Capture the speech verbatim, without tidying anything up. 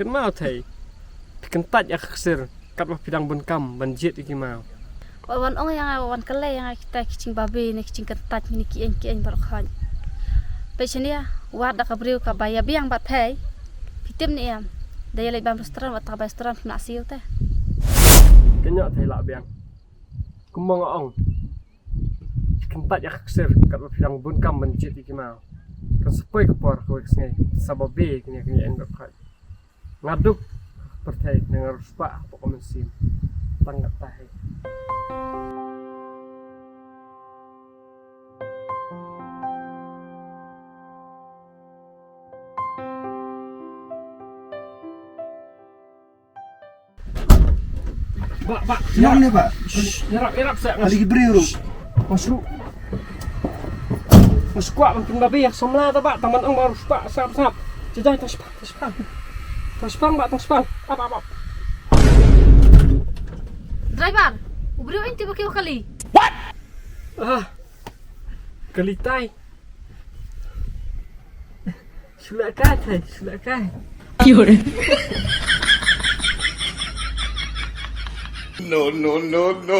Kynmaw thei. Phi kyntait ïa ka ksir katba phi dang bun kam ban jied ïa ki maw. Wat wan ong ïa nga, wan kylli ïa nga kita ki jingbabe ne ki jingkyntait ne ki ïeng ki ïeng baroh khoit. Peit shane, wat da ka briew kaba ïa biang bad thei. Phi tip ne em? Da ïa leit bam restaurant, wat ta bai restaurant phi mlah siew te. Kynnoh thei lah biang. Kumba nga ong. Kyntait ïa ka ksir katba phi dang bun kam ban jied ïa ki maw. Kan sa poi ka por kawei ka sngi sa babe kine kine ïeng bad khoit. Nga duk pyrthei ne nga riewspah hapoh ka mynsiem. Tang kata hi. Ba, ba. Ïa ne ba. Shh, ïarap, ïarap sa. Ali ki briew ruh. Masuk. Masuk kuat makin babi ïa samla ta ba, taman ong baru sepak, sap, sap. Jajai, tas sepak, tas sepak. Tas sepak ba, tas sepak. Ap, ap, ap. Driver, u briew in tiba ki kali. What? Ah. Kali tai. Shu la kai thei, shu la kai. No, no, no, no.